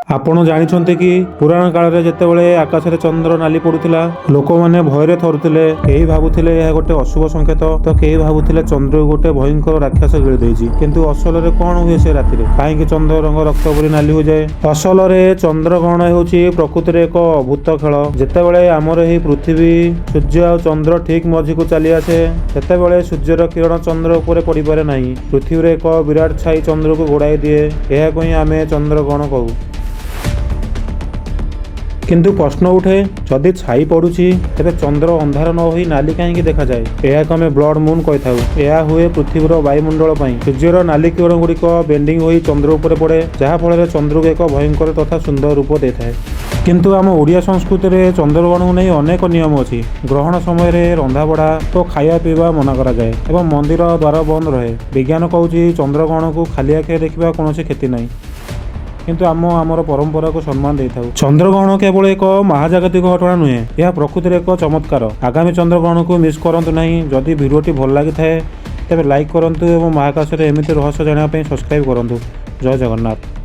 ଆପଣ ଜାଣିଛନ୍ତି କି, ପୁରାଣ କାଳରେ ଯେତେବେଳେ ଆକାଶରେ ଚନ୍ଦ୍ର ନାଲି ପଡୁଥିଲା, ଲୋକମାନେ ଭୟରେ ଥରୁଥିଲେ। କେହି ଭାବୁଥିଲେ ଏହା ଗୋଟେ ଅଶୁଭ ସଂକେତ ତ କେହି ଭାବୁଥିଲେ ଚନ୍ଦ୍ରକୁ ଗୋଟେ ଭୟଙ୍କର ରାକ୍ଷସ ଗିଳି ଦେଇଛି। କିନ୍ତୁ ଅସଲରେ କଣ ହୁଏ ସେ ରାତିରେ? କାହିଁକି ଚନ୍ଦ୍ର ରଙ୍ଗ ରକ୍ତ ପରି ନାଲି ହୋଇଯାଏ? ଅସଲରେ ଚନ୍ଦ୍ରଗ୍ରହଣ ହେଉଛି ପ୍ରକୃତିରେ ଏକ ଅଦ୍ଭୁତ ଖେଳ। ଯେତେବେଳେ ଆମର ଏହି ପୃଥିବୀ ସୂର୍ଯ୍ୟ ଆଉ ଚନ୍ଦ୍ର ଠିକ ମଝିକୁ ଚାଲି ଆସେ, ସେତେବେଳେ ସୂର୍ଯ୍ୟର କିରଣ ଚନ୍ଦ୍ର ଉପରେ ପଡ଼ିପାରେ ନାହିଁ। ପୃଥିବୀର ଏକ ବିରାଟ ଛାଇ ଚନ୍ଦ୍ରକୁ ଘୋଡ଼ାଇ ଦିଏ। ଏହାକୁ ହିଁ ଆମେ ଚନ୍ଦ୍ରଗ୍ରହଣ କହୁ। କିନ୍ତୁ ପ୍ରଶ୍ନ ଉଠେ, ଯଦି ଛାଇ ପଡୁଛି, ତେବେ ଚନ୍ଦ୍ର ଅନ୍ଧାର ନ ହୋଇ ନାଲି କାହିଁକି ଦେଖାଯାଏ? ଏହାକୁ ଆମେ ବ୍ଲଡ ମୁନ୍ କହିଥାଉ। ଏହା ହୁଏ ପୃଥିବୀର ବାୟୁମଣ୍ଡଳ ପାଇଁ। ସୂର୍ଯ୍ୟର ନାଲି କିରଣ ଗୁଡ଼ିକ ବେଣ୍ଡିଂ ହୋଇ ଚନ୍ଦ୍ର ଉପରେ ପଡ଼େ, ଯାହା ଫଳରେ ଚନ୍ଦ୍ରକୁ ଏକ ଭୟଙ୍କର ତଥା ସୁନ୍ଦର ରୂପ ଦେଇଥାଏ। କିନ୍ତୁ ଆମ ଓଡ଼ିଆ ସଂସ୍କୃତିରେ ଚନ୍ଦ୍ରଗ୍ରହଣକୁ ନେଇ ଅନେକ ନିୟମ ଅଛି। ଗ୍ରହଣ ସମୟରେ ରନ୍ଧାବଢ଼ା ଓ ଖାଇବା ପିଇବା ମନା କରାଯାଏ ଏବଂ ମନ୍ଦିର ଦ୍ୱାର ବନ୍ଦ ରହେ। ବିଜ୍ଞାନ କହୁଛି, ଚନ୍ଦ୍ରଗ୍ରହଣକୁ ଖାଲି ଆଖିରେ ଦେଖିବା କୌଣସି କ୍ଷତି ନାହିଁ, କିନ୍ତୁ ଆମ ଆମର ପରମ୍ପରାକୁ ସମ୍ମାନ ଦେଇଥାଉ। ଚନ୍ଦ୍ରଗ୍ରହଣ କେବଳ ଏକ ମହାଜାଗତିକ ଘଟଣା ନୁହେଁ, ଏହା ପ୍ରକୃତିର ଏକ ଚମତ୍କାର। ଆଗାମୀ ଚନ୍ଦ୍ରଗ୍ରହଣକୁ ମିସ୍ କରନ୍ତୁ ନାହିଁ। ଯଦି ଭିଡ଼ିଓଟି ଭଲ ଲାଗିଥାଏ, ତେବେ ଲାଇକ୍ କରନ୍ତୁ ଏବଂ ମହାକାଶରେ ଏମିତି ରହସ୍ୟ ଜାଣିବା ପାଇଁ ସବସ୍କ୍ରାଇବ୍ କରନ୍ତୁ। ଜୟ ଜଗନ୍ନାଥ।